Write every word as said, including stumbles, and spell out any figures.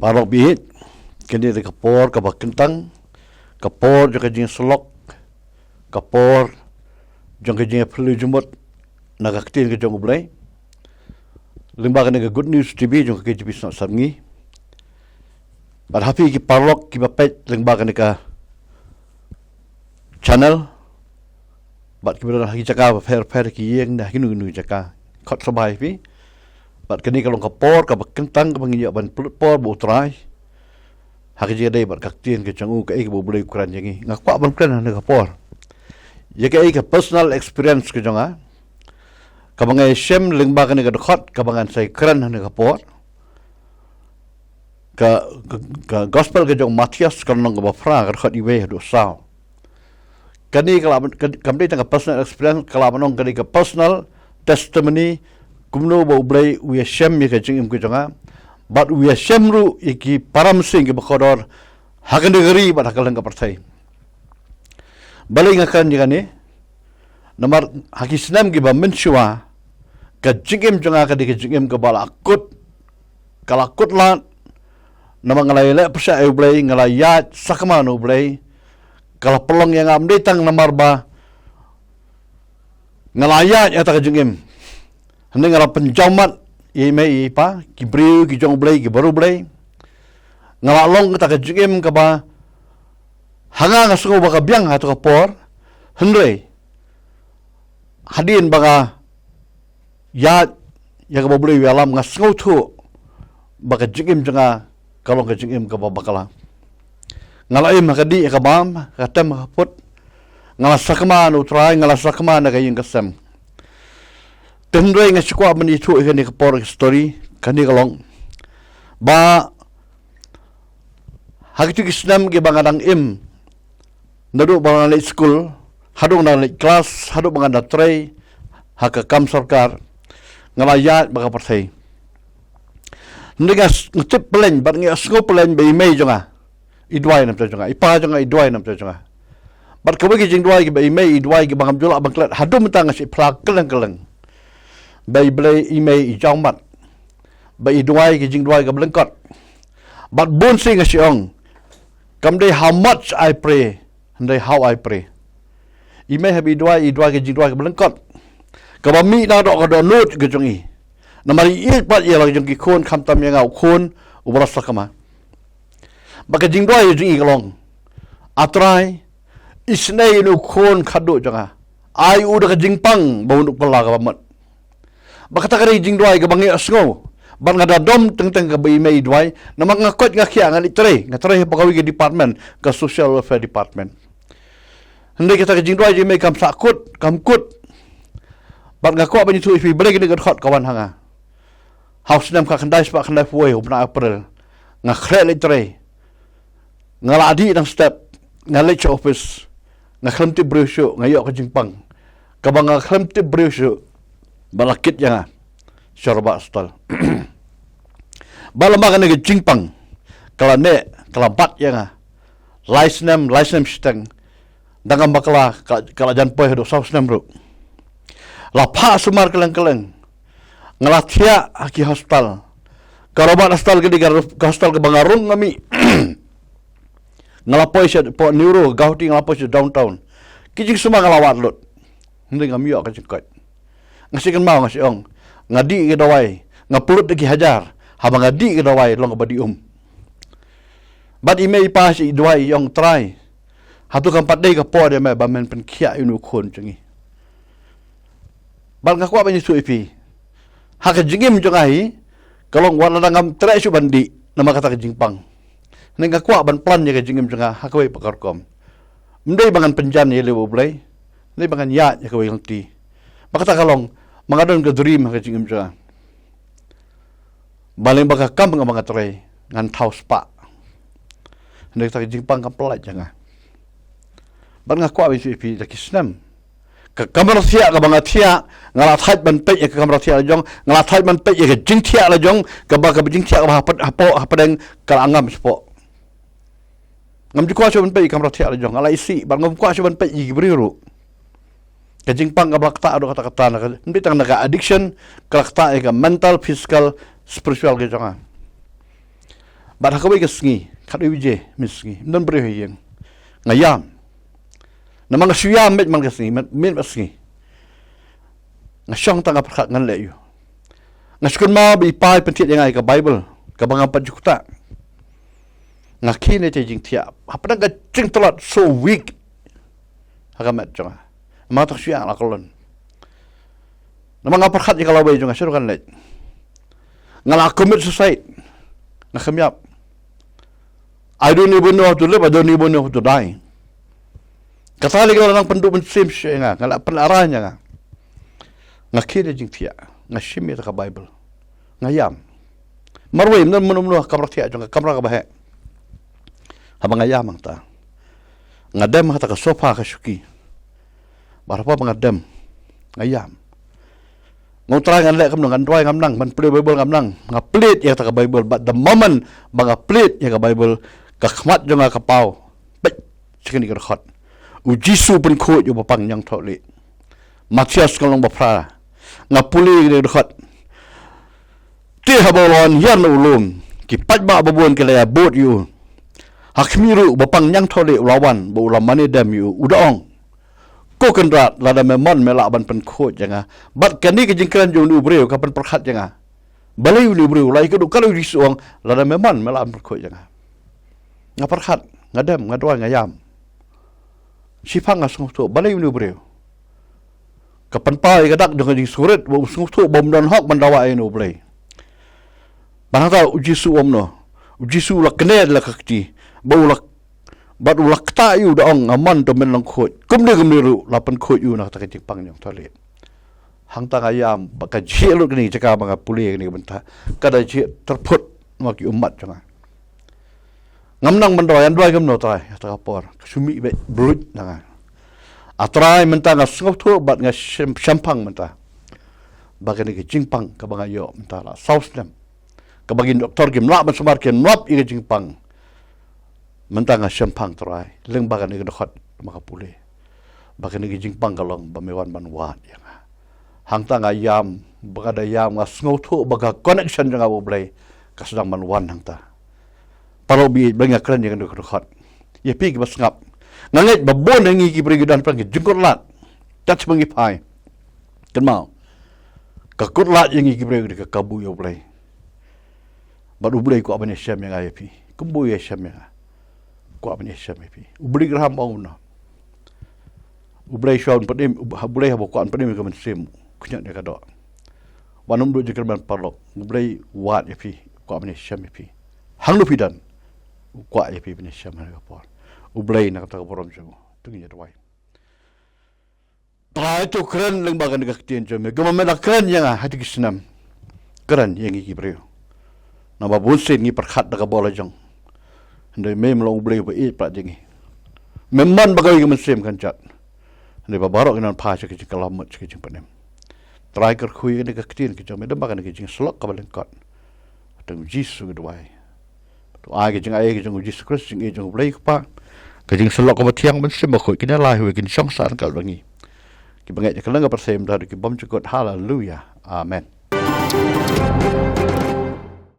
Paralok baieit, kane ka dei ka por kaba kyntang, ka por jong ka jingsyllok, ka por jong ka jingphylliew jingmut na ka ktien ka jong U Blei. Lyngba kane ka Good News T V jong ka K J P Synod Sepngi. Bad ha phi ki paralok kiba peit lyngba kane ka channel, bad kiba don ha ki jaka bapher bapher, ki ïing ne ha kino kino ki jaka, khot sngewbha ïa phi. Bad kane ka long ka por kaba kyntang kaba ngin ïoh ban pynlut por bad U Trai ha ka jingïadei bad ka ktien ka jong u, kaei kaba U Blei u kren ïa ngi. Nga kwah ban kren ha kane ka por ïa kaei ka personal experience ka jong nga, kaba nga ïashem lyngba kane ka dkhot kaba ngan sa ïakren ha kane ka por. Ka, ka, ka gospel ka jong u Mathaios, ka lynnong kaba phra, ka dkhot iwei haduh saw. Kane ka lah, ka, kam dei tang ka personal experience, ka lah ban long kane ka personal testimony kumno ba U Blei u ïashem ïa ka jingim ka jong nga, bad u ïashem ruh ïa ki para mynsiem kiba kordor ha kane ka ri bad ha kylleng ka pyrthei. Balei nga kren ïa kane? Namar ha ki snem kiba mynshuwa, ka jingim jong nga ka dei ka jingim kaba la kut, ka la kut lad. Namar nga la ïaleh pyrshah ïa U Blei, nga la ïaid sakma na U Blei. Ka la pynlong ïa nga, ym dei tang namar ba nga la ïaid ïa kata ka jingim, hynrei nga la pynjaw mat ïa i mei i pa, ki briew ki jong U Blei, ki baroh U Blei. Nga la long kata ka jingim kaba ha nga nga sngew ba ka biang ha kata ka por, hynrei hadien ba nga ïaid ïa kaba U Blei u ïalam, nga sngewthuh ba ka jingim jong nga ka long ka jingim kaba bakla. Nga la im ha ka dih ha ka bam, ha ka tem ha ka put. Nga la sakma na U Trai, nga la sakma na ka ïing ka sem. Te hynrei nga shu kwah ban ïathuh ïa kane ka por, ka story, kane ka long ba ha kito ki snem kiba nga dang im, naduh ba nga leit skul, haduh nga leit klas, haduh ba nga da trei ha ka kam sorkar, nga la ïaid bad ka pyrthei. Hynrei nga s-, nga tip pyllein bad nga sngew pyllein ba i mei jong nga i duwai na bynta jong nga, i pa jong nga i duwai na bynta jong nga. Bad kawei ka jingduwai kaba i mei i duwai kaba ngam ju lah ban klet haduh mynta, nga shu phla kylleng kylleng, ba i Blei, i mei i jaw mat, ba i duwai ka jingduwai kaba lyngkot. Bad bun sien nga shu ong, kam dei how much I pray, hynrei how I pray. I mei haba i duwai, i duwai ka jingduwai kaba lyngkot, kaba mih na ka doh, ka dohnud ka jong i. Namar i ïeit pat ïa la ka jong ki khun, khamtam ïa nga u khun uba la sakma. Bad ka jingduwai ka jong i ka long, A Trai, isynei ïa une u khun khadduh jong nga, ai u da ka jingpang ba un duh kylla kaba mut. Bad kata ka dei ka jingduwai kaba nga ïohsngew, bad nga da dom teng teng kaba i mei i duwai. Namar nga koit nga khiah, nga leit trei, nga trei hapoh kawei ka department, ka Social Welfare Department. Hynrei kata ka jingduwai jong i mei kam sah kut, kam kut. Bad nga kwah ban ïathuh ïa phi balei kane ka dkhot ka wan ha nga. Ha u snem khatkhyndai spah khyndaiphew wei, u bnai April, nga khleh leit trei. Nga la dih dang step, nga leit sha office, nga khlem tip briew shuh, nga ïoh ka jingpang kaba nga khlem tip briew shuh, ba la kit ïa nga sha Robert Hospital. Bad lem bad kane ka jingpang ka la neh, ka la bat ïa nga lai snem, lai snem shiteng. Dang kam bakla, ka, ka la jan poi haduh saw snem ruh. La phah sumar kylleng kylleng. Nga la thiah ha ki hospital. Ka Robert Hospital ka dei ka, ka hospital kaba nga rung nga mih. Nga la poi shapoh Neuro, Guwahati, nga la poi sha Downtown. Ki jingsumar nga la wad lut, hynrei ngam ïoh ka jingkoit. Nga shu kynmaw, nga shu ong, nga dih ka dawai, nga pynlut da ki hajar, haba nga dih ka dawai long kaba dih um. Bad i mei i pa shu duwai, i ong, Trai, hato kam pat dei ka por ïa me ba men pynkhiah ïa une u khun jong ngi? Bad nga kwah ban ïathuh ïa phi, ha ka jingim jong nga hi, ka long wat lada ngam treh shuh ban dih namar kata ka jingpang, hynrei nga kwah ban plan ïa ka jingim jong nga ha kawei pat ka rukom. Ym dei ba ngan pynjan ïaleh bad U Blei, ym dei ba ngan ïaid ïa kawei ka lynti. Bad kata ka long ba nga don ka dream ha ka jingim jong nga, ba lyngba ka kam kaba nga trei ngan thaw spah. Hynrei kata ka jingpang kam pynlait ïa nga. Bad nga kwah ban ïathuh ïa phi, da ki snem, ka kamra thiah kaba nga thiah, nga la thait ban peit ïa ka kamra thiah la jong, nga la thait ban peit ïa ka jingthiah la jong, kaba, kaba jingthiah kaba hapdeng, hapoh, hapdeng ka la ngam shapoh. Ngam ju kwah shuh ban peit ïa ka kamra thiah la jong, nga la isih, bad ngam kwah shuh ban peit ïa ki briew ruh. Ka jingpang kaba la ktah haduh katta katta, na ka, ym dei tang na ka addiction, ka la ktah ïa ka mental, physical, spiritual ka jong nga. Bad ha kawei ka sngi, khatwei baje mynsngi, ym don briew ha ïing. Nga ïam. Namar nga shu ïam mynta ka sngi, mynta ka sngi. Nga shong tang nga pyrkhat ngan leh aïu. Nga shu kynmaw ba i pa i pynthiah ïa nga ïa ka Bible, kaba nga pat ju ktah. Nga khie na ka jingthiah. Hapdeng ka jingtlot so weak ha ka met jong nga. Namar tang shu ïa la kyllon. Namar nga pyrkhat ïa ka lawei jong nga, shaduh kan leh. Nga la commit suicide. Nga kham ïap. I don't even know how to live, I don't even know how to die. Kata lei ka la nang pynduh mynsiem sha nga, nga la pynlarai ïa nga. Nga khie na ka jingthiah, nga shim ïa ka Bible. Nga ïam. Marwei, ym don mano mano ha kamra thiah jong nga, kamra kaba heh. Haba nga ïam hangta, nga dem ha kata ka sofa ka shuki. Bad haba nga dem, nga ïam. Nga ong Trai, ngan leh kumno, ngan duwai ngam nang, ban plie Bible ngam nang. Nga plied ïa kata ka Bible, but the moment ba nga plied ïa ka Bible, ka khmat jong nga ka paw. Peit, sha kane ka dkhot. U Jisu pynkhuid uba pang ñiangthohlieh. Mathaios ka lynnong ba phra. Nga pule ïa kane ka dkhot. Te haba u la wan hiar na u lum, ki paidbah babun ki la ïabud ïa u. Ha khmih ruh uba pang ñiangthohlieh u la wan, bad u la mane dem ïa u, u da ong: Ko Kynrad, lada me mon me lah ban pynkhuid ïa nga. Bad kane ka jingkren jong une u briew ka pynpyrkhat ïa nga. Balei une u briew u la ïakynduh, ka la u Jisu u ong, lada me mon me lah ban pynkhuid ïa nga. Nga pyrkhat, nga dem, nga duwai, nga ïam. Shiphang nga sngewthuh, balei une u briew. Ka pynpaw ïa ka dak jong ka jingsngewrit, ba um sngewthuh ba um don hok ban dawa ïa une u Blei. Bad hangta u Jisu u ong kumno? U Jisu u la kner la ka kti, bad u la, bad u la ktah ïa u da ong, nga mon, to men long khuid. Kumne kumne ruh la pynkhuid ïa u na kata ka jingpang ñiangthohlieh. Hangta nga ïam, bad ka jhieh lut kane ka jaka ba nga pule kane ka bynta. Ka da jhieh tyrphut namar ki ummat jong nga. Ngam nang ban duwai, ngan duwai kumno Trai, ha kata ka por. Ka shu mih beit bluit na nga. A Trai, mynta nga sngewthuh bad nga shem-, shemphang mynta ba kane ka jingpang kaba nga ïoh mynta la saw snem, kaba ki doktor kim lah ban sumar, kim lap ïa ka jingpang. Mynta nga shemphang Trai, lyngba kane ka dkhot ba nga pule, ba kane ka jingpang ka long ba me wan ban wad ïa nga. Hangta nga ïam, ba nga da ïam, nga sngewthuh ba ka connection jong nga bad u Blei ka sdang ban wan hangta. Paralok baieit, ba nga kren ïa kane ka dkhot. Ïa phi kiba sngap, nga ngeit ba bun na ngi ki briew ki don pyrshah ki jingkut lad. Tat sha ba ngi phai. Kynmaw, ka kut lad ïa ngi ki briew ka dei ka kabu ïa u Blei. Bad u Blei u kwah ban ïashem ïa nga ïa phi. Kumba u ïashem ïa nga, u kwah ban ïashem ïa phi. U Billy Graham u ong kumno? U Blei shuwa un pynim, u Blei haba u kwah un pynim ïa ka mynsiem, u khñiot ïa ka doh. Wat nym duh jingkyrmen paralok. U Blei u wad ïa phi, u kwah ban ïashem ïa phi. Hangno phi don, u kwah ïa phi ban ïashem ha kane ka por. U Blei na ka bynta ka burom jong u. To ngin ïa duwai. Trai, to kren lyngba kane ka ktien jong me, kumba me la kren ïa nga ha kine ki snem. Kren ïa ngi ki briew. Namar ba bun sien ngi pyrkhat da ka bor la jong. Hynrei me, me long u Blei uba ïeit pat ïa ngi. Me mon ba kawei ka mynsiem kan jot. Hynrei ba baroh kin nang phai sha ka jingkylla mut, sha ka jingpynim. Trai, kyrkhu ïa kane ka ktien ka jong me, da kane ka jingsyllok kaba lyngkot. Ha ka kyrteng u Jisu ngi duwai. To ai ka jingaiei ka jong u Jisu Khrist, jingaiei jong u Blei Kpa, ka jingsyllok kaba thiang, Mynsiem Bakhuid, kin ïaleh ïa ngi, kin shong sah ryngkat bad ngi. Kiba ngeit ïa ka lyngkha ka pyrthei, mynta haduh ki bymjukut. Haleluya. Amen.